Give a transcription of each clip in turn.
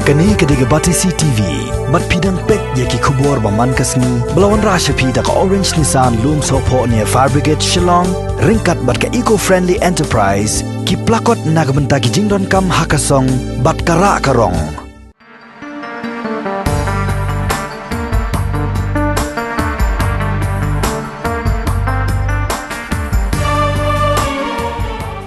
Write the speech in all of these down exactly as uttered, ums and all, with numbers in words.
Kane ka dei ka Batesi T V. Bad phi dang peit ïa ki khubor ba man ka sngi ba la wanrah sha phi da ka Orange Nissan Lumsohphoh near Fire Brigade Shillong, ryngkat bad ka Eco Friendly Enterprise, ki plakot na ka bynta ki jingdonkam ha ka song bad ka rah ka rong.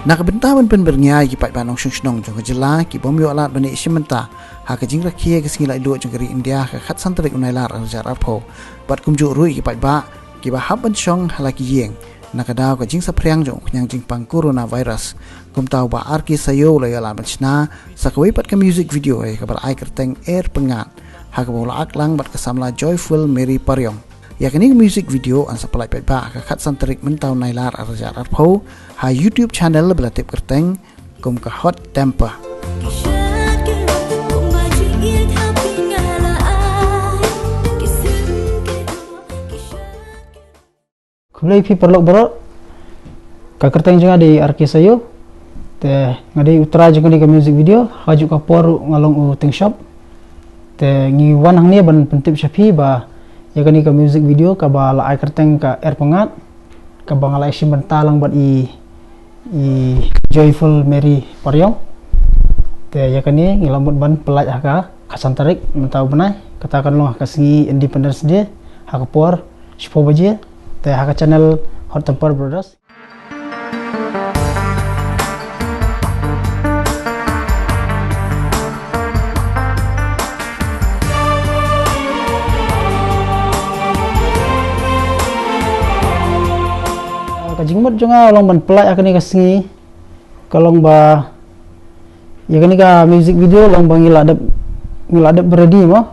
Na ka bynta ban pynbyrngia ïa ki paidbah nongshong shnong jong ka jylla ki bym ïoh lad ban ïashim bynta ha ka jingrakhe ka sngi laitluid jong ka ri India ha ka khatsan tarik u Nailar arhajar arphew, bad kumjuh ruh ïa ki paidbah kiba hap ban shong ha la ki ïing na ka daw ka jingsaphriang jong u khñiang jingpang coronavirus. Kumta u Bah R K Sayo u la ïoh lad ban shna sa kawei pat ka music video ïa kaba la ai kyrteng Er Pyngngad, ha kaba u la act lang bad ka samla Joyful Mary Pariong. Ïa kane ka music video yn sa pynlait paidbah ha ka khatsan tarik mynta u Nailar arhajar arphew ha YouTube channel ba la tip kyrteng kum ka Hot Temper. Khublei phi paralok baroh. Ka kyrteng jong nga dei R K Sayo. Te nga dei u trai jong kane ka music video, ha kajuh ka por ruh nga long u tyngshop. Te ngi wan hangne ban pyntip sha phi ba ïa kane ka music video kaba la ai kyrteng ka Er Pyngngad, kaba nga la ïashim bynta lang bad i, i Joyful Mary Pariong. Te ïa kane ngi la mut ban pynlait ha ka khatsan tarik mynta u bnai, kata kan long ha ka sngi Independence Day ha ka por shiphew baje, te ha ka channel Hot Temper Brothers. Ka jingmut jong nga long ban pynlait ha kane ka sngi ka long ba ïa kane ka music video long ba ngi la dep, ngi la dep ready mo.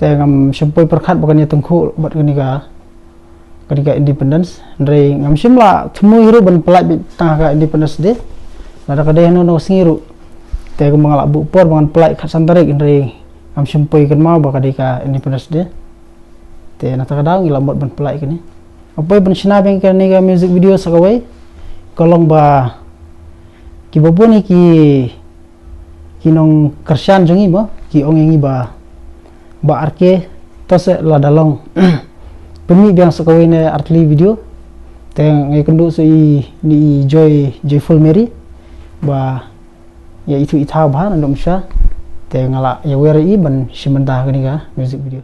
Te ngam shym poi pyrkhat ba kan ïa tyngkhuh bad kane ka, kane ka Independence. Hynrei ngam shym la thmu hi ruh ban pynlait beit tang ha ka Independence Day. Lada ka dei hano hano ka sngi ruh. Te kumba nga la buh por ba ngan pynlait khatsan tarik, hynrei ngam shym poi kynmaw ba ka dei ka Independence Day. Te na kata ka daw ngi la mut ban pynlait kane. Nga poi ban shna biang kane ka music video sa kawei ka long ba kiba bun ïa ki, ki nongkyrshan jong ngi mo, ki ong ïa ngi ba, Bah R K, to seh lada long pynmih biang sa kawei ne artylli video. Te nga ïakynduh sa ïa i Joy, Joyful Mary ba ïa ithuh ithaw bha naduh mynshwa. Te nga la ïawer ïa i ban shim bynta ha kane ka music video.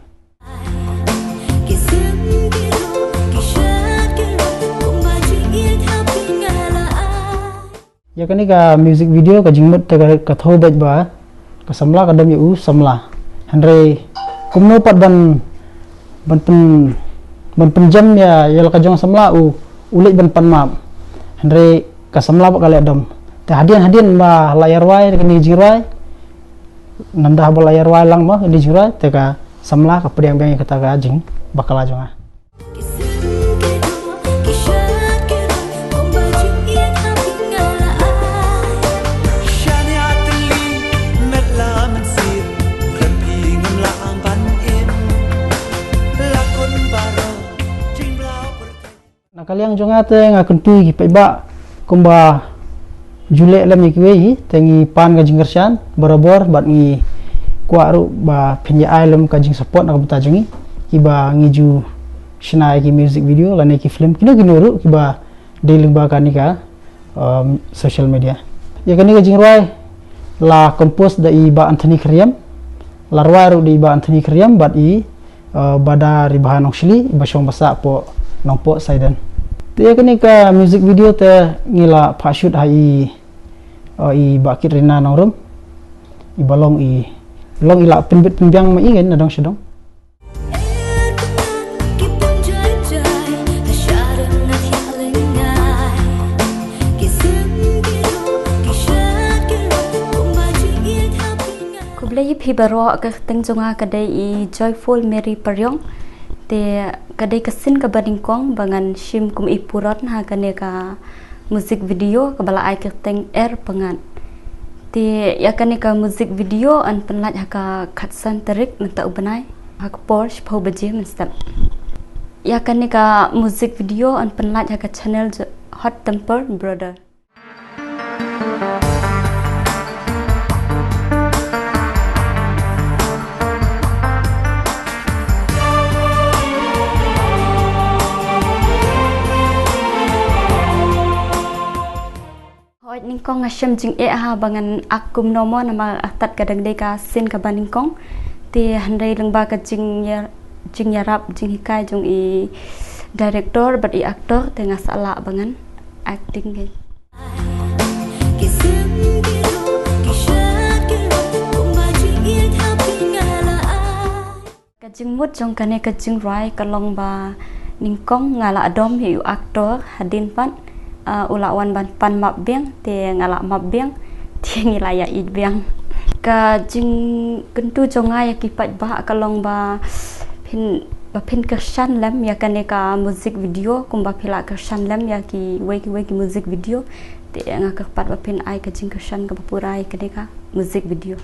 Ïa kane ka music video ka jingmut te ka, ka thew beit ba ka samla ka dam ïa u samla. Hynrei kumno pat ban, ban pyn, ban pynjem ïa, ïa la ka jong samla u, u leit ban pan map. Hynrei ka samla ba ka leh dom. Te hadien hadien ba la ïa rwai kane ka jingrwai, namar ba la ïa rwai lang mo kane ka jingrwai, te ka samla ka pdiang biang ïa kata ka jingbakla jong nga. Na ka liang jong nga te nga kyntu ïa ki paidbah kumba ju leh lem ïa kiwei hi, te ngi pan ka jingkyrshan barabor bad ngi kwah ruh ba phin ïa ai lem ka jingsupport na ka bynta jong ngi, kiba ngi ju shna ïa ki music video lane ki film kino kino ruh kiba dei lyngba kane ka, um, social media. Ïa kane ka jingrwai la compose da i Bah Anthony Kyriem, la rwai ruh da i Bah Anthony Kyriem bad i, uh, Bah Da Ribha Nongshli, iba shong ba sah hapoh Nongpoh Saiden. Te ïa kane ka music video te ngi la phah shoot ha i, uh, i Bah Kitrina Nongrum, iba long i, long i la pynbit pynbiang ma i ngan na dong sha dong. Khublei ïa phi baroh, ka kyrteng jong nga ka dei i Joyful Mary Pariong. Te ka dei ka sien kaba nyngkong ba ngan shim kum i puron ha kane ka music video kaba la ai kyrteng Er Pyngngad. Te ïa kane ka music video yn pynlait ha ka khatsan tarik mynta u bnai ha ka por shiphew baje mynstep. Ïa kane ka music video yn pynlait ha ka channel Hot Temper Brother. Kong nga shem jingeh ha ba ngan ak kumno mo namar artat ka dang dei ka sin ka ba nyngkong. Te hynrei lyngba ka jingïa-, jingïarap jinghikai jong i director bad i actor te nga sa lah ba ngan acting keiñ. Ka jingmut jong kane ka jingrwai ka long ba nyngkong nga la dom hi u actor hadien pat, ah, u la wan ban pan map biang te nga la map biang te ngi la ïa ïeit biang. Ka jingkyntu jong nga ïa ki paidbah ka long ba phin, ba phin kyrshan lem ïa kane ka music video kumba phi la kyrshan lem ïa kiwei kiwei ki music video. Te nga kyrpad ba phin ai ka jingkyrshan kaba pura ïa kane ka music video.